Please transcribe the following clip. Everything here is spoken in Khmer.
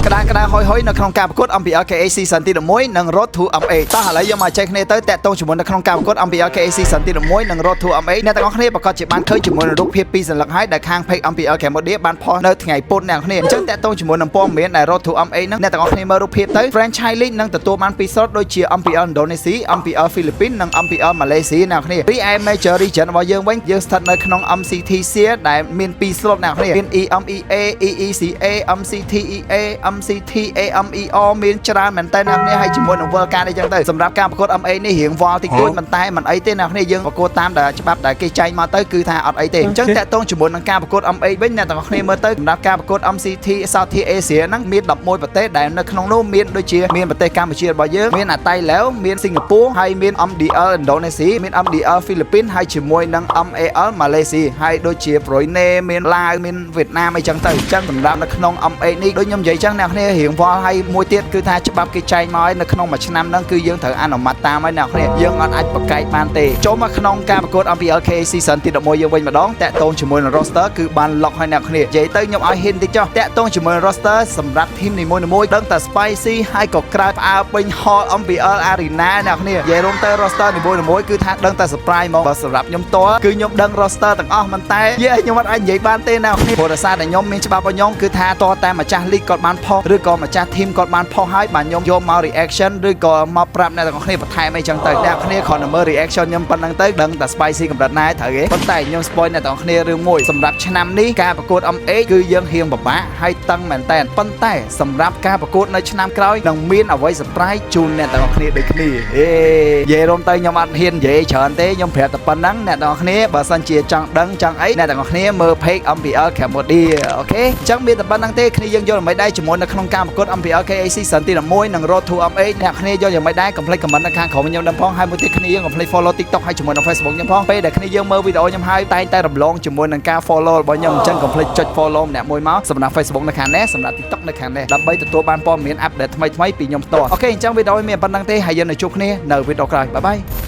ក្តៅក្តៅហុយហុយនៅក្នុងការប្រកួត MPL KH Season ទី11និង Road to M8 តោះឥឡូវយើងមកចែកគ្នាទៅតាក់ទងជាមួយនៅក្នុងការប្រកួត MPL KH Season ទី11និង Road to M8 អ្នកទាំងអស់គ្នាប្រកាសជាបានឃើញជាមួយនឹងរូបភាពពីរសន្លឹកហើយដែលខាង Page MPL Cambodia បានផុសនៅថ្ងៃពុធអ្នកទាំងអស់គ្នាអញ្ចឹងតាក់ទងជាមួយនឹងព័ត៌មានដែល Road to M8 ហ្នឹងអ្នកទាំងអស់គ្នាមើលរូបភាពទៅ Franchise League នឹងទទួលបានពីរ slot ដូចជា MPL Indonesia MPL Philippines និង MPL Malaysia អ្នកទាំងអស់គ្នារីឯ Major Region របស់យើងវិញយើងស្ថិតនៅក្នុង MCT SEA ដែលមានពីរ slot អ្នកទាំងអស់គ្នាមាន EMEA EECA MCTEA MCT AMER មានច្រើនមែនតើអ្នកគ្នាហើយជាមួយនឹង World Cup អីចឹងទៅសម្រាប់ការប្រកួត M8 នេះរៀងវល់តិចតួចប៉ុន្តែមិនអីទេអ្នកគ្នាយើងប្រកួតតាមដែលច្បាប់ដែលគេចែងមកទៅគឺថាអត់អីទេអញ្ចឹងតាក់ទងជាមួយនឹងការប្រកួត M8 វិញអ្នកទាំងអស់គ្នាមើលទៅសម្រាប់ការប្រកួត MCT South Asia ហ្នឹងមាន11ប្រទេសដែលនៅក្នុងនោះមានដូចជាមានប្រទេសកម្ពុជារបស់យើងមានអាតៃឡាវមានសិង្ហបុរីហើយមាន MDL ឥណ្ឌូនេស៊ីមាន MDL ហ្វីលីពីនហើយជាមួយនឹង MAL ម៉ាឡេស៊ីហើយដូចជាប្រុយណេមានឡាវមានវៀតណាមអីចឹងទៅអញ្ចឹងសម្រាប់នៅក្នុង M8 នេះដូចខ្ញុំនិយាយចឹងអ្នកគ្នារៀងវល់ហើយមួយទៀតគឺថាច្បាប់គេចែងមកឲ្យនៅក្នុងមួយឆ្នាំហ្នឹងគឺយើងត្រូវអនុម័តតាមហើយអ្នកគ្នាយើងអត់អាចប្រកែកបានទេចូលមកក្នុងការប្រកួត MPL KH Season ទី11យើងវិញម្ដងតាក់ទងជាមួយនឹង roster គឺបាន lock ហើយអ្នកគ្នានិយាយទៅខ្ញុំឲ្យ hint តិចចុះតាក់ទងជាមួយនឹង roster សម្រាប់ team នីមួយៗដឹងតែ spicy ហើយក៏ក្រើផ្អើពេញ hall MPL Arena អ្នកគ្នានិយាយរួមទៅ roster នីមួយៗគឺថាដឹងតែ surprise ហ្មងបើសម្រាប់ខ្ញុំតគឺខ្ញុំដឹង roster ទាំងអស់មិនតែយេខ្ញុំអត់អាចនិយាយបានទេអ្នកគ្នាព្រោះដោយសារតែខ្ញុំមានច្បាប់របស់ខ្ញុំគឺថាតតែម្ចាស់ league គាត់បានផុសឬក៏ម្ចាស់ team គាត់បានផុសហើយបាទខ្ញុំយកមក reaction ឬក៏មកប្រាប់អ្នកទាំងអស់គ្នាបន្ថែមអីចឹងទៅអ្នកគ្នាគ្រាន់តែមើល reaction ខ្ញុំប៉ុណ្្នឹងទៅដឹងតែ spicy កម្រិតណាត្រូវទេប៉ុន្តែខ្ញុំ spoil អ្នកទាំងអស់គ្នារឿងមួយសម្រាប់ឆ្នាំនេះការប្រកួត M8 គឺយើងហៀងពិបាកហើយតឹងមែនតើប៉ុន្តែសម្រាប់ការប្រកួតនៅឆ្នាំក្រោយនឹងមានអ្វី surprise ជូនអ្នកទាំងអស់គ្នាដូចគ្នាអេនិយាយរួមទៅខ្ញុំអត់ហ៊ាននិយាយច្រើនទេខ្ញុំប្រាប់តែប៉ុណ្្នឹងអ្នកទាំងអស់គ្នាបើសិនជាចង់ដឹងចង់អីអ្នកទាំងអស់គ្នាមើល page MPL Cambodia OK អញ្ចឹងមានតែប៉ុណ្្នឹងទេគ្នាយើងយល់មិនដែរជាមួយនៅក្នុងការប្រកួត MPL KH Season ទី11និង Road to M8 អ្នកគ្នាយល់យ៉ាងម៉េចដែរកុំភ្លេច comment នៅខាងក្រោមខ្ញុំដឹងផងហើយមួយទៀតគ្នាយើងកុំភ្លេច follow TikTok ហើយជាមួយនឹង Facebook ខ្ញុំផងពេលដែលគ្នាយើងមើលវីដេអូខ្ញុំហើយតែងតែរំលងជាមួយនឹងការ follow របស់ខ្ញុំអញ្ចឹងកុំភ្លេចចុច follow ម្នាក់មួយមកសម្រាប់ Facebook នៅខាងនេះសម្រាប់ TikTok នៅខាងនេះដើម្បីទទួលបានព័ត៌មាន update ថ្មីៗពីខ្ញុំផ្ទាល់OK អញ្ចឹងវីដេអូនេះមានប៉ុណ្្នឹងទេហើយយើងនឹងជួបគ្នានៅវីដេអូក្រោយ bye bye.